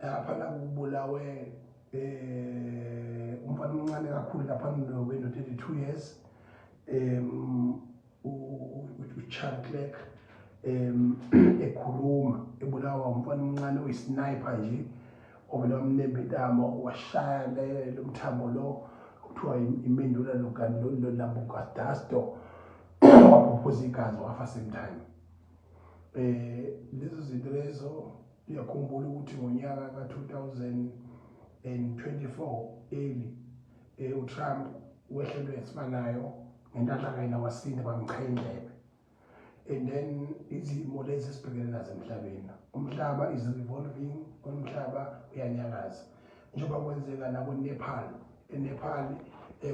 Laphana kubulawe umfana omncane kakhulu lapha no-32 years, uCharles Clark, ekhuluma ebulawa umfana omncane oyi-sniper nje, ovele wamnemba intamo, washaya lo mthambo lo okuthiwa i-medulla lumboidea, waphuphuza igazi, wafa same time. Lezo zinto lezo, uyakhumbula ukuthi ngonyaka ka-2024 early, uTrump wehlelwe esifanayo ngenhlanhla kayena wasinda, bamchaya indlebe. And then izimo lezi esibhekene nazo emhlabeni, umhlaba is revolving, umhlaba uyanyakaza, njengoba kwenzeka nako-Nepal. ENepal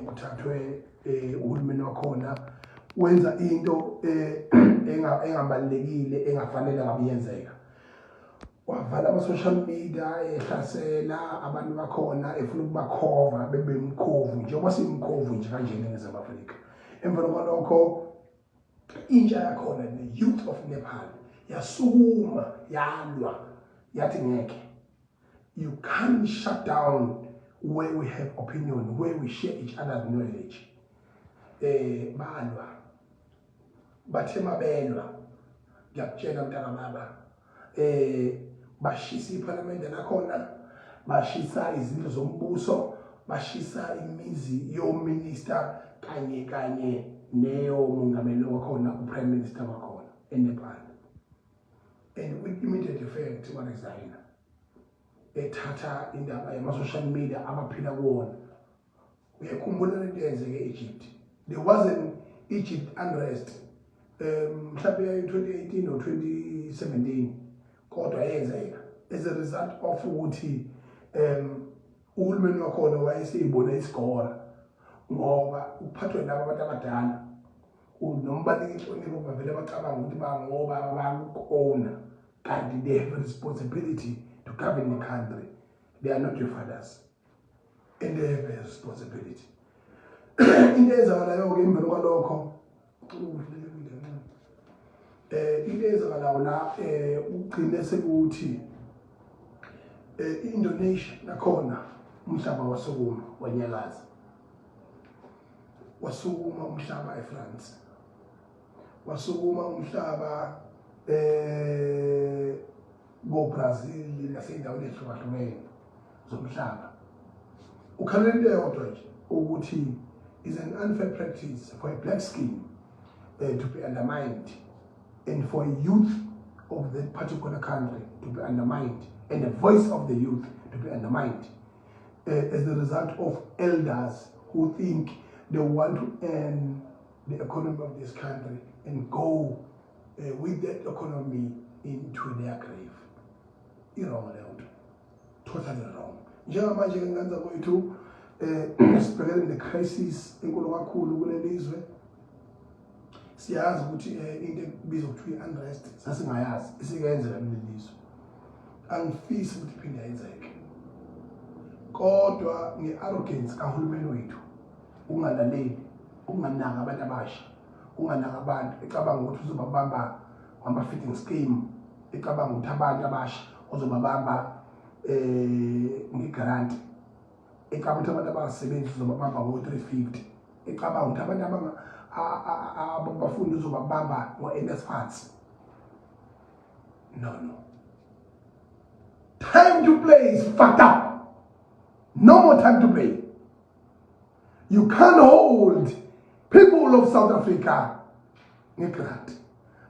kuthathwe uhulumeni wakhona wenza into engabalulekile, engafanele ngabe iyenzeka, wavala ama-social media, ehlasela abantu bakhona, efuna ukubakhova bebe mkhovu, njengoba siyimkhovu nje kanje eNingizimu Afrika. Emva kwalokho intsha yakhona, the youth of Nepal, yasukuma, yalwa, yathi ngeke, you can't shut down where we have opinion, where we share each other's knowledge. Balwa, bathe mabelwa, ngiyakutshela mntaka baba, bashisa iphalamende lakhona, bashisa izindlu zombuso, bashisa imizi yominister kanye kanye neyo mongameli wakhona, uprime minister wakhona eNepal. And with immediate effect waresigna, ethatha indaba yama-social media abaphila kuwona. Uyakhumbula lento eyenzeke e-Egypt? There was an Egypt unrest, mhlawumbe yayi 2018 or 2017, kodwa yenzeka as a result of ukuthi uhulumeni wakhona wayeseyibona isigora, ngoba uphathwe laba abantu abadala, noma banika inhlonipho, bavele bacabanga ukuthi bangoba baku-owner, kanti they have a responsibility to govern the country. They are not your fathers and they have a responsibility. Into eyenzakalayo-ke emveni kwalokho, into eyenzakalayo la, ugcine sekuthi i-Indonesia nakhona umhlaba wasukuma, wanyakaza, wasukuma umhlaba eFrance, wasukuma umhlaba ko Brazil naseyindaweni ehlukahlukene zomhlaba. Ukhalela into eyodwa nje, ukuthi is an unfair practice for a black skin to be undermined and for a youth of that particular country to be undermined and the voice of the youth to be undermined as the result of elders who think they want to earn the economy of this country and go with that economy into their grave. I-wrong leyo nto, totally wrong. Njengamanje ke ngenza kwethu, sibhekene ne-crisis enkulu kakhulu kulelizwe. Siyazi ukuthi into ekubizwa kuthiwa i-unrest sasingayazi, isikenzeka kuleli lizwe. Angifisi ukuthi iphinde yenzeke, kodwa nge-arrogance kahulumeni wethu, ungalaleli, unganaki abantu abasha, unganaki abantu, ecabanga ukuthi uzobabamba ngama-feeding scheme, ecabanga ukuthi abantu abasha uzobabamba nge-grant, ecabanga ukuthi abantu abangasebenzi uzobabamba ngo-350, ecabanga ukuthi abantu abafundi uzobabamba ngo-NSFAS. No, no, time to play is fucked up. No more time to play. You can't hold people of South Africa nge-grant.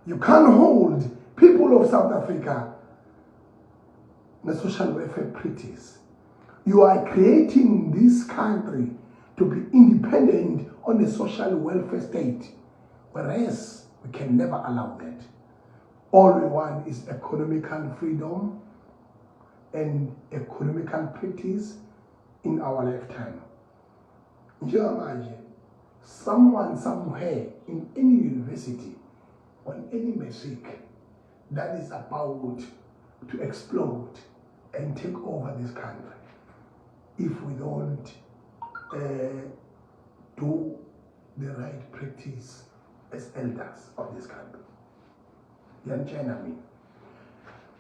You can't hold people of South Africa nge-social welfare practice. You are creating this country to be independent on a social welfare state, whereas we can never allow that. All we want is economical freedom and economical practice in our lifetime. Njengamanje, someone somewhere in any university, on any matric, that is about to explode and take over this country if we don't do the right practice as elders of this country. Ngiyanitshela mina.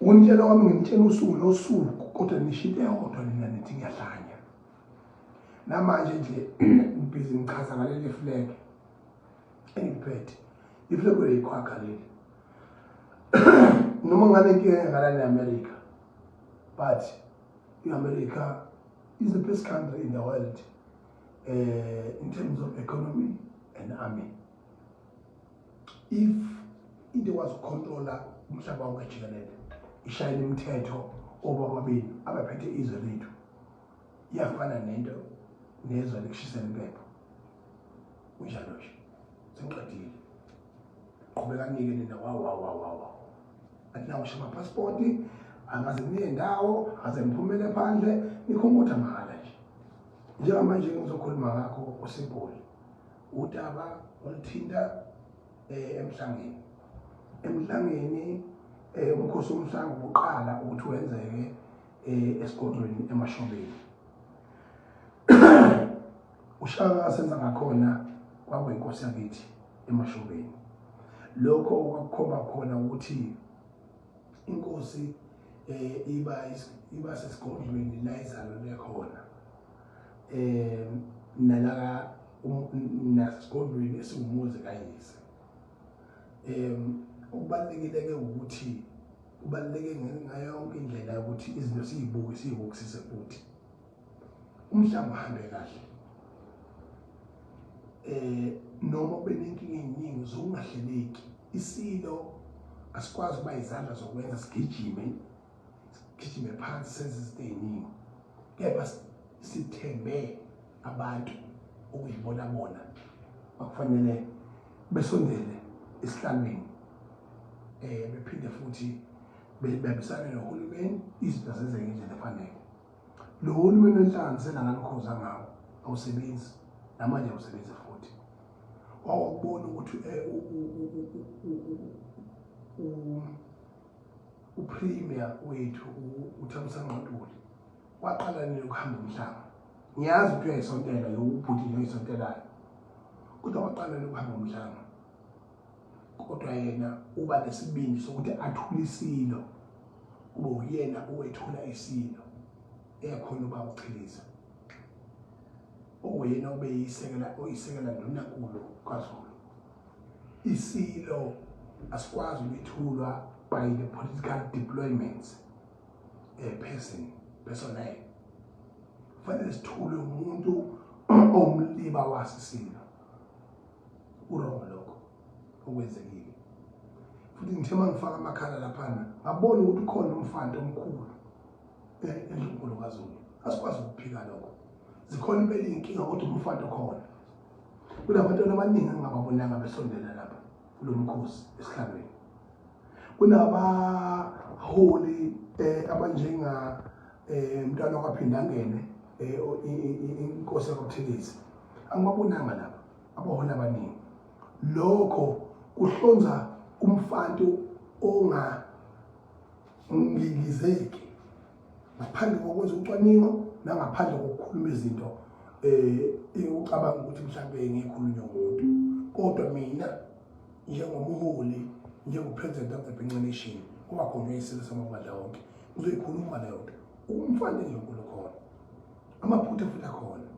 Ukunitshela kwami nginitshela usuku nosuku kodwa nisho into eyodwa nina nithi ngiyahlanya. Namanje nje ngibhizi ngichaza ngaleli flag engiliphethe. Iflag leyikhwakha leli. Noma ngabe inkinga engakanani ne-America but i-America is the best country in the world in terms of economy and army. If into ekwazi ukukhontrola umhlaba wonke jikelele ishayela imithetho obaba benu abaphethe izwe lethu iyafana nento nezwe likushisela impepho kunjalo nje sengiqedile qhubekani-ke nina wawawawawa athi nawusho amapasipoti angaze niye ndawo aze niphumele phandle nikhonkotha mahhala nje njengamanje ngizokhuluma ngakho usimple udaba oluthinta eh, emhlangeni emhlangeni eh, umkhosi womhlanga ubuqala ukuthi wenzeke eh, esigodlweni emashobeni ushaka senza ngakhona kwakuyinkosi yakithi emashobeni lokho okwakukhomba khona ukuthi inkosi eh iba iba sesigodlweni la izalelwe khona eh nala um, nasesigodlweni esiwumuzi kayise em okubalekile ke ukuthi kubaluleke ngayo yonke indlela ukuthi izinto siyibuke siyibukisise futhi umhlaba uhambe kahle eh noma kube nenkinga eziningi zokungahleleki isilo asikwazi ukuba izandla zokwenza sigijime sigijime phansi senze izinto eziningi kepha sithembe abantu okuyibona bona bakufanele besondele esihlalweni eh bephinde futhi bebambisane nohulumeni izinto zenzeke ngendlela efanele lo hulumeni wenhlanganisela nganikhoza ngawo awusebenzi namanje awusebenzi futhi wawubona ukuthi eh, upremier wethu uThamsanqa Ntuli waqala nini ukuhamba umhlaba ngiyazi ukuthi uyayisontela lo ubhuti nje oyisontelayo kodwa waqala nini ukuhamba umhlaba kodwa yena uba nesibindi sokuthi athule isilo kube uyena owethula isilo ekhona uba uchiliza owuyena obeyisekela oyisekela ndunankulu kaZulu isilo asikwazi ukwethulwa by the political deployments a person personnel kufanele sithulwe umuntu owumliba wasisilo kurongo lokho okwenzekile futhi ngithe uma ngifaka amakhala laphana ngabona ukuthi ukhona umfantu omkhulu eh, endlunkulu kaZulu asikwazi ukuphika lokho zikhona impela iy'nkinga kodwa umfantu okhona kunabantwana abaningi engingababonanga besondela lapha kulo mkhosi esihlalweni kunabaholi eh, abanjenga eh, mntwana wakwaphindangene eh, inkosi yakwabuthelezi angibabonanga lapha abaholi abaningi lokho kuhlonza umfantu ongangikizeki ngaphandle kokwenza ucwaningo nangaphandle kokukhuluma izinto eh ucabanga ukuthi mhlambe ngikhulunywa umuntu kodwa mina njengomholi njengo-president of the Bhinca Nation owakhonjwa isilo samabandla wonke uzoyikhuluma leyo nto umfana endlunkulu khona amaphutha futhi akhona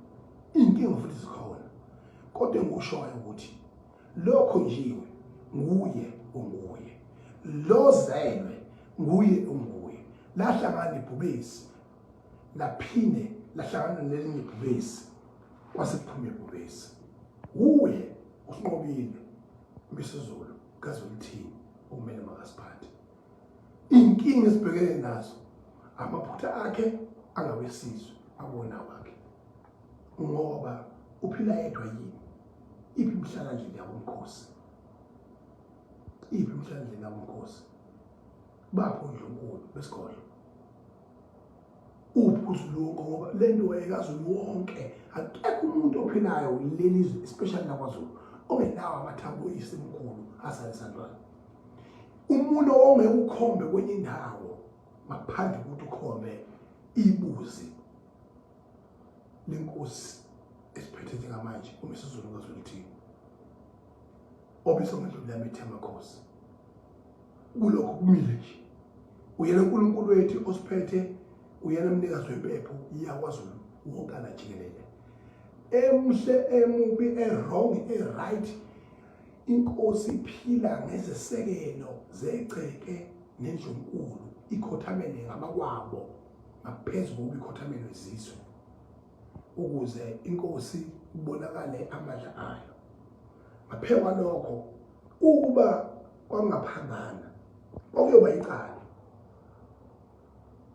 iy'nkinga futhi zikhona kodwa engikushoyo ukuthi lokho njiwe nguye unguye lozelwe nguye unguye lahlangana ibhubesi laphinde lahlangana nelinye ibhubesi kwase kuphume ibhubesi uye usinqobile uMisuzulu kaZwelithini okumele makasiphathe inkinga esibhekene nazo amaphutha akhe angawesizwe akuwona wakhe ngoba uphila yedwa yini iphi imhlalandlela yakomkhosi iphi imhlalandlela yakomkhosi bapho ndlunkulu besigodlo uphi uZulu wonke ngoba le nto wayekazulu wonke akekho umuntu ophilayo leli zwe especially lakwaZulu ongenawo amathambo oyisemkhulu asale esandlwane umuntu ongeke ukhombe kwenye indawo ngaphandle kokuthi ukhombe ibuzi lenkosi esiphethe njengamanje uMisuzulu kaZwelithini obizwa ngendlovu yami ethe amakhosi kulokho kumile nje Uyena uNkulunkulu wethu osiphethe, uyena mnikazi wempepho yakwaZulu wonkana jikelele. Emhle, emubi, e-wrong, e-right, inkosi iphila ngezesekelo zegceke nendlunkulu ikhothamele ngabakwabo ngaphezu kokuba ikhothamelwe izizwe ukuze inkosi ibonakale amandla ayo. Ngaphezu kwalokho, ukuba kwakungaphambana kwakuyoba icala.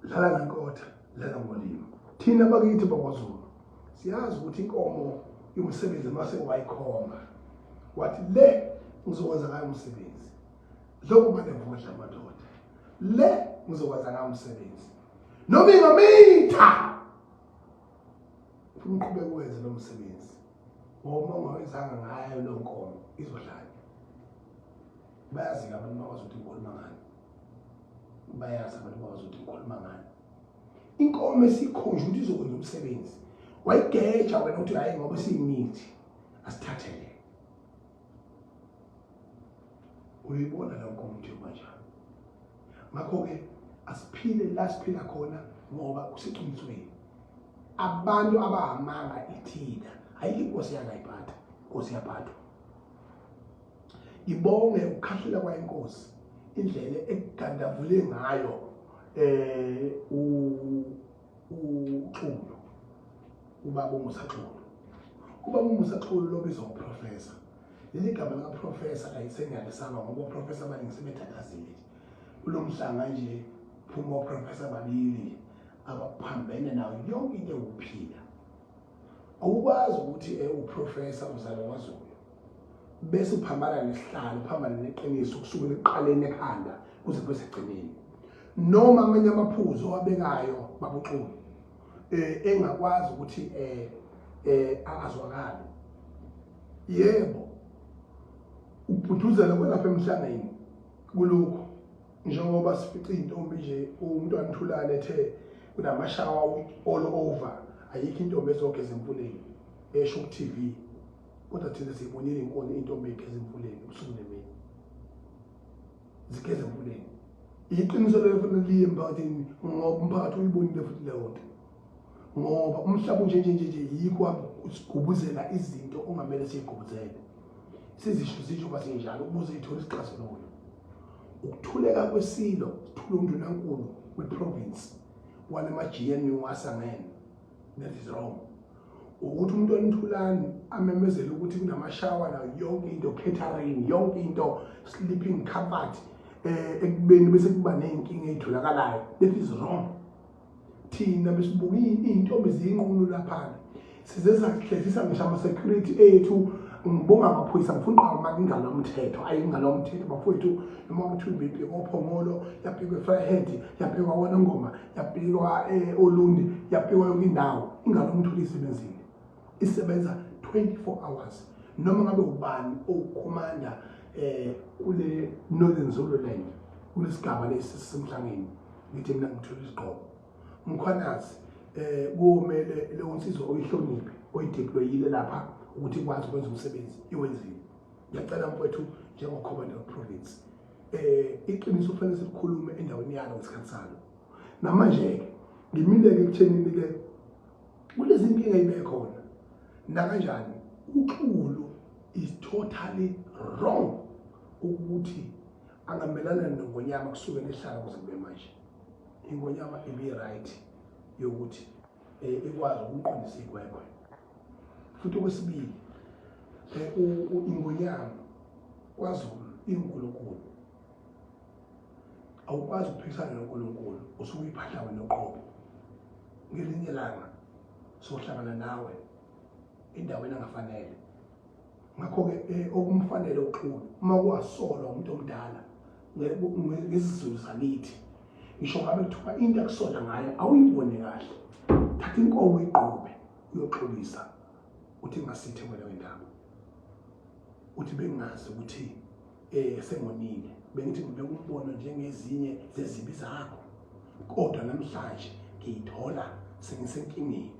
Dlala ngenkotha, dlala ngolimi. Thina bakithi bakwaZulu siyazi ukuthi inkomo yomsebenzi mase wayikhomba wathi le ngizokwenza ngayo umsebenzi, dlokuba nemvundla madoda, le ngizokwenza ngayo umsebenzi noma ingamitha, ufuna uqhubeke uwenze lo msebenzi ngoba uma ungawenzanga ngayo leyo nkomo izohlanya. Bayazi-ke abantu bakwazi ukuthi ngikhuluma ngani, bayazi abantu bakwazi ukuthi ngikhuluma ngani. Inkomo esikhonjwa ukuthi izokwenza umsebenzi wayigeja wena uthi hhayi ngoba isiyimithi asithathe le. Uyibona leyo nkomo ukuthi yoba njani. Ngakho-ke asiphile la siphila khona ngoba kuseqinisweni. Abantu abahamanga ithina, ayikho inkosi yangayiphatha, inkosi yaphathwa. Ngibonge ukukhahlela kwayo inkosi, indlela ekugandavule ngayo uXulu, ubaba uMusa Xulu. Ubaba uMusa Xulu lobizwa ngoprofessor. Leli gama likaprofessor ayisengiyalisaba ngoba oprofessor abaningi sebethandazile nje. Kulo mhlanga nje phuma oprofessor ababili abaphambene nayo yonke into ewuphila. Awukwazi ukuthi uprofessor uzalwa kwaZulu bese uphambana nesihlalo, uphambane neqiniso kusukela ekuqaleni ekhanda kuze kube sekugcineni. Noma amanye amaphuzu owabekayo babuXulu engakwazi ukuthi azwakale. Yebo, ukubhuduzela kwalapha emhlangeni kulokhu njengoba sifica iy'ntombi nje umntwana uThulane ethe kunamashawa all over, ayikho intombi ezogeza emfuleni esho ku-TV, kodwa thina siyibonile inkoni intombi egeza emfuleni ubusuku nemini, zigeza emfuleni. Iqiniso lelo fanele liye emphakathini ngoba umphakathi uyibonile futhi leyo nto, ngoba umhlaba unje nje nje yikho sigubuzela izinto ongamele siyigubuzele, sizisho zisho basinjalo ukuze ithole isixazululo. Ukuthuleka kwesilo sithule undunankulu we-province walema-GNU asangene, that is wrong. Ukuthi umuntu onithulani amemezele ukuthi kunamashawa nayo yonke into, catering yonke into, sleeping comfort, ekubeni bese kuba ney'nkinga ey'tholakalayo, that is wrong. Thina besibuka iy'ntombi ziyinqunu laphana, size sahlezisa ngisho ama-security ethu. Ngibonga amaphoyisa, ngifuna uqhamuka ingalo yomthetho, ayi ingalo yomthetho bafowethu, noma kuthiwa ibibhekwa oPhongolo, yabhekwa eVryheid, yabhekwa kwaNongoma, yabhekwa oLundi, yabhekwa yonke indawo, ingalo yomthetho isebenzile, isebenza 24 hours. Noma ngabe ubani owukhomanda kule Northern Zululand, kulesigaba lesi sisemhlangeni, ngithi mina ngithola isigqoko Mkhwanazi, kumele leyo nsizwa oyihloniphe oyideployile lapha ukuthi ikwazi ukwenza umsebenzi iwenzile. Ngiyacela mfowethu njengo-commander province, iqiniso kufanele silikhulume endaweni yalo ngesikhathi salo. Namanje-ke ngimile-ke ekuthenini-ke kulezi nkinga ibe khona nakanjani, uXulu is totally wrong ukuthi angamelana nengonyama kusukela ehlala kuze kube manje. Ingonyama ibi-right yokuthi ikwazi ukuqondisa igwegwe. Futhi okwesibili, ingonyama kwaZulu iwuNkulunkulu, awukwazi ukuphikisana noNkulunkulu, usuke uyiphahla wena uqobo. Ngelinye ilanga sohlangana nawe endaweni engafanele. Ngakho-ke okumfanele uXulu uma kuwasolwa umuntu omdala ngesiZulu sakithi, ngisho ngabe kuthiwa into akusola ngayo awuyibone kahle, thatha inkomo igqube uyoxolisa, uthi ngasithe wena wendaba, uthi bengingazi ukuthi sengonile, bengithi ngibeka umbono njengezinye zezibi zakho, kodwa namhlanje ngiyithola sengisenkingeni.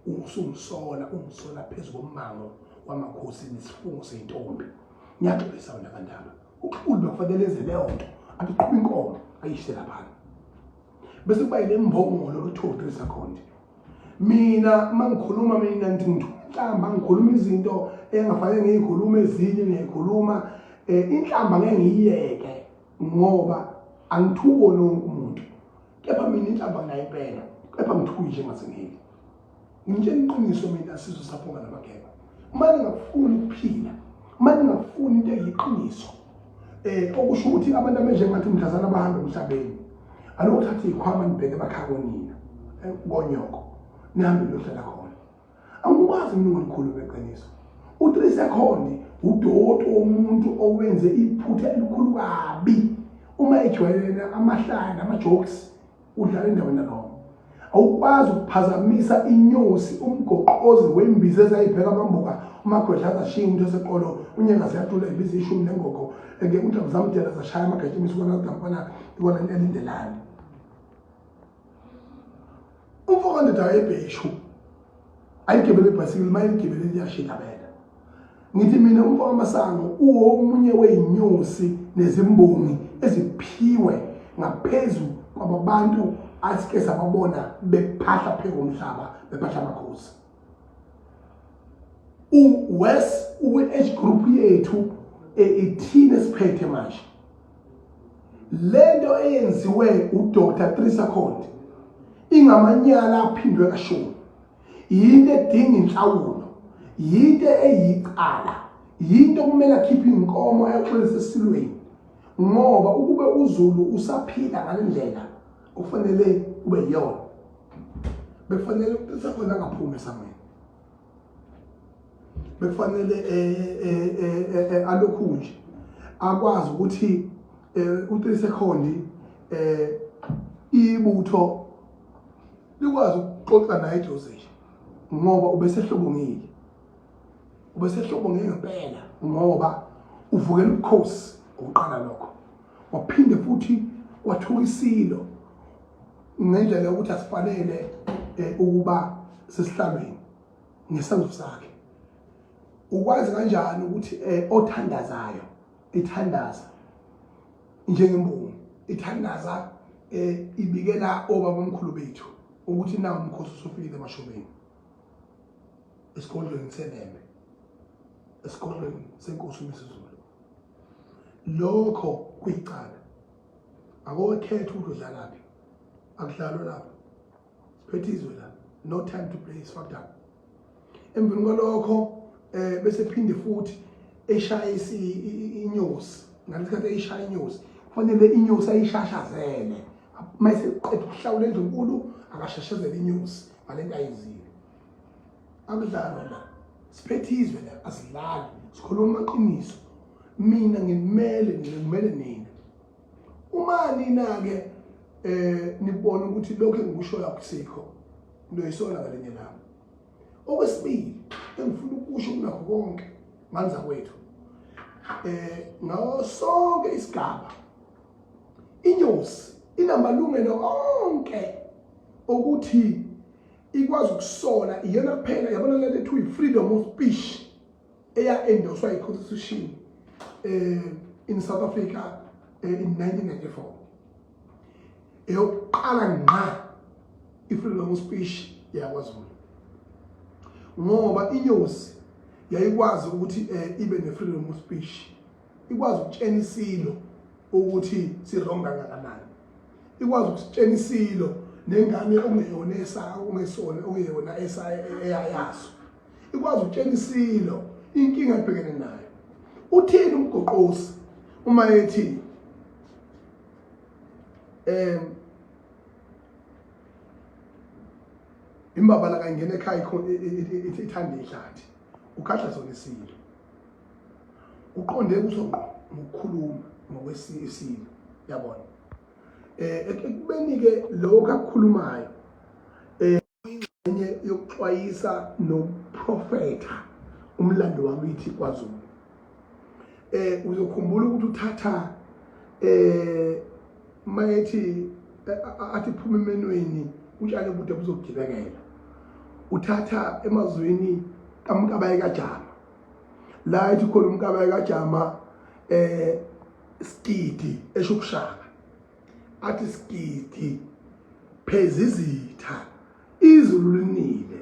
Usungisola, ungisola phezu kommango wamakhosi nesifungo seyintombi. Ngiyaxolisa wena kandaba. UXulu bekufanele enze leyo nto, athi qhuba inkomo ayishise laphana. Bese kuba yile mbongolo kuthiwa 3 second. Mina mangikhuluma mina ngithi ngithuka inhlamba, ngikhuluma izinto engafanele ngiyikhulume, ezinye ngiyayikhuluma. Inhlamba ngeke ngiyiyeke ngoba angithuki wonke umuntu, kepha mina inhlamba nginayo impela, kepha ngithuki nje ngasengeke. Ngitshela iqiniso mina, sizwe saphunga namageba. Uma ningafuni ukuphila, uma ningafuni into eyiqiniso, okusho ukuthi abantu abenjengathi mhlazana bahambe emhlabeni, alokhu thatha iy'khwama nibheke emakhaya konina, konyoko, nihambe niyohlala khona. Angikwazi mina ungalikhuluma iqiniso. U-3 second udoti womuntu owenze iphutha elikhulu kabi. Uma ejwayelene amahlaya nama-jokes, udlala endaweni yalowo. Awukwazi ukuphazamisa inyosi umgoqozi wembiza ezayibheka amambuka umagwedla azashiya umuntu oseqolo unyanga ziyatula ibiza ishumi nengogo ngeke uthi zamdela zashaya amagatsha imisukwana dampana ikona elindelani. Umfo kandoda ayebheshu ayigibele ibhayisikili, uma eligibele liyashikabela. Ngithi mina umfo kaMasango uwomunye wey'nyosi nezimbongi eziphiwe ngaphezu kwababantu asike sababona bephahla phezu komhlaba, bephahla amakhosi. U-Wes ukwi-age group yethu, ithina esiphethe manje. Lento eyenziwe uDr 3 Second ingamanyala aphindwe kashumi. Yinto edinga inhlawulo, yinto eyicala, yinto okumele akhiphe inkomo ayoxolisa esilweni, ngoba ukube uZulu usaphila ngalendlela kufanele kube yiyona, bekufanele u-3 Second angaphumi esangweni, bekufanele alokhu nje akwazi ukuthi u-3 Second ibutho likwazi ukuxoxa naye eduze nje, ngoba ubesehlobongile, ubesehlobonge ngempela, ngoba uvukela ubukhosi ukuqala lokho, waphinde futhi wathuka isilo ngendlela yokuthi asifanele ukuba sesihlalweni ngesenzo sakhe. Ukwazi kanjani ukuthi othandazayo ithandaza njengembongi, ithandaza ibikela obaba omkhulu bethu ukuthi nawo umkhosi usufikile emashobeni, esigodlweni seLembe, esigodlweni senkosi uMisuzulu. Lokho kuyicala, akokhetha ukuthi udlalaphi, akudlalwa lapho, siphethe izwe la, no time to play, is fucked up. Emveni kwalokho bese phinde futhi eshaya inyosi. Ngalesikhathi eyishaya inyosi, kufanele inyosi ayishashazele. Uma eseqeda ukuhlawula endlunkulu, akashashazele inyosi ngalento ayenzile. Akudlalwa la, siphethe izwe la, asidlali, sikhuluma amaqiniso. Mina ngimele nina, ngimele nina. Uma nina-ke nibona ukuthi lokhu engikushoyo akusikho, ngiyoyisola ngalinye lami. Okwesibili engifuna ukusho kunakho konke manza kwethu, ngawo sonke isigaba inyosi inamalungelo onke okuthi ikwazi ukusola iyona kuphela. Yabona lento ethiwa i-freedom of speech eya-endoswa yi-constitution in South Africa in 1994, eyokuqala ngqa i-freedom of speech yakwaZulu, ngoba inyosi yayikwazi ukuthi ibe ne-freedom of speech, ikwazi ukutshena isilo ukuthi si-wrong kangakanani, ikwazi ukusitshena isilo nengane okungeyona esa okungesona okungeyona esa eyayaso, ikwazi ukutshena isilo inkinga ebhekene nayo. Uthini umgoqosi uma ethi imbabala kayingena ekhaya ithanda ihlathi, ukhahla sona isilo, uqonde kuso ngqo ngokukhuluma ngokwesilo, yabona. Ekubeni ke lokho akukhulumayo ingxenye yokuxwayisa nokuprofetha umlando wakithi kwaZulu. Uzokhumbula ukuthi uthatha mayethi athi phuma emenweni utshale bude buzogibekela, uthatha emazwini kaMkabayi kaJama, la ethi khona uMkabayi kaJama skidi esho ukushaka, athi skidi Pheza izitha, izulu linile,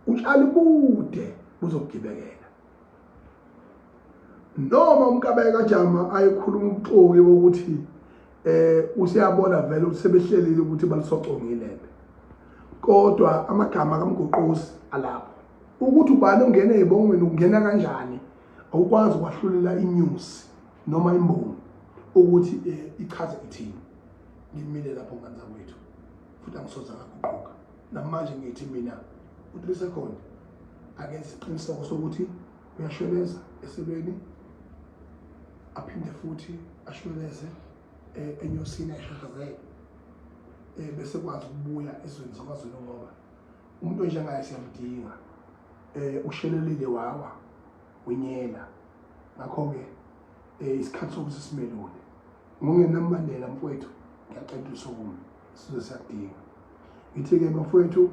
utshani bude buzokugibekela. Noma uMkabayi kaJama ayekhuluma ubuxoki bokuthi eh usiyabona vele ukuthi sebehlelile ukuthi balisocongile iLembe. Kodwa amagama kaMgoqozi alapho. Ukuthi ubani ongena ezibongweni ungena kanjani awukwazi ukwahlulela inews noma imbongi ukuthi eh, ichaze ithini. Ngimile lapho ngane zakwethu futhi angisoze ngaguquka. Namanje ngithi mina u-3 second akenze isiqiniseko sokuthi uyashweleza eselweni aphinde futhi ashweleze eh, enyosini ayishashazele eh, bese kwazi ukubuya ezweni zakwaZulu ngoba umuntu onjengaye siyamdinga eh ushelelile wawa wenyela ngakho-ke um isikhathi sokuthi simelule Ngongenamandela mfowethu ngiyacela usukume sizwe siyakudinga. Ngithi-ke bafowethu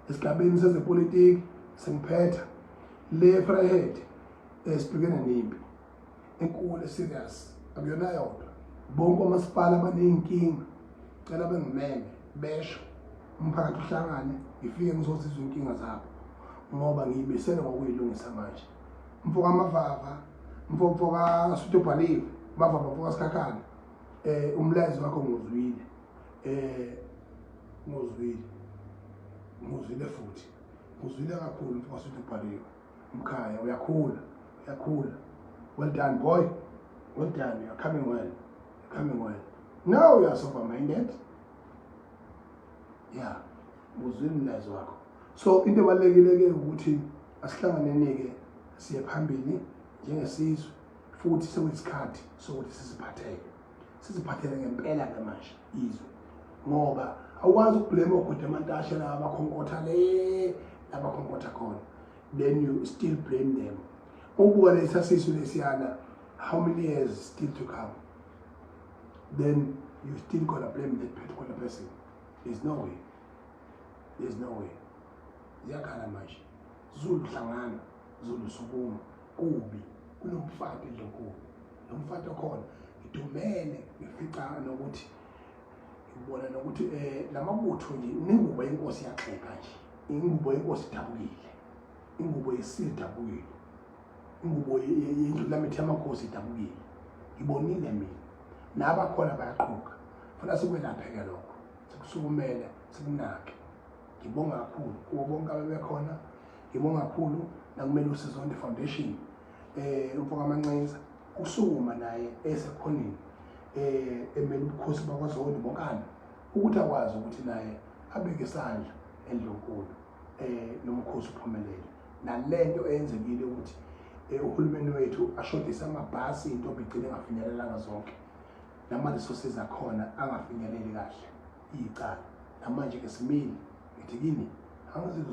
esigabeni sezepolitiki sengiphetha le Vryheid esibhekene nempi enkulu serious akuyona yodwa bonke omasipala abaney'nkinga cela bengimeme besho umphakathi uhlangane ngifike ngizozizwa inkinga zabo ngoba ngiyimisele ngokuyilungisa manje mfo kamavava mfo mfo kasuthu bhaliwe mavava mfo kasikhakhane eh umlayezo wakho nguzwile eh nguzwile nguzwile futhi nguzwile kakhulu mfo kasuthu bhaliwe mkhaya uyakhula uyakhula well done boy well done you are coming well you're coming well now you are sober minded yeah uzwile umlayezo wakho so into ebalulekile ke ukuthi asihlanganeni-ke siye phambili njengesizwe futhi sekuyisikhathi sokuthi siziphathele siziphathele ngempela-ke manje izwe ngoba awukwazi ukublame ogode amantashe laba abakhonkotha le labakhonkotha khona then you still blame them ubuka lesa sisu lesiyana how many years still to come then you still gonna blame that particular person there's no way there's no way ziyakhala manje Zulu hlangana Zulu sukuma kubi kunomfati endlunkulu lo mfati okhona ngidumele ngifica nokuthi ngibona nokuthi eh lamabutho nje ingubo yenkosi yaxega nje ingubo yenkosi idabukile ingubo yesilo idabukile ingubo yendlulamithi yamakhosi idabukile ngibonile mina nabakhona bayaqhuka funa sikwelaphe-ke lokho sikusukumele sikunake ngibonga kakhulu kubo bonke abebekhona ngibonga kakhulu nakumele usizonde foundation eh umfoka Mancinza usukuma naye esekhoneni eh emele ubukhosi bakwaZondi bonkana ukuthi akwazi ukuthi naye abeke isandla endlunkulu eh nomkhosi uphumelele nalento eyenzekile ukuthi eh, uhulumeni wethu ashodise amabhasi intombi igcine engafinyelelanga zonke nama resources akhona angafinyeleli kahle icala namanje ke simile ngithi kini angizizwa.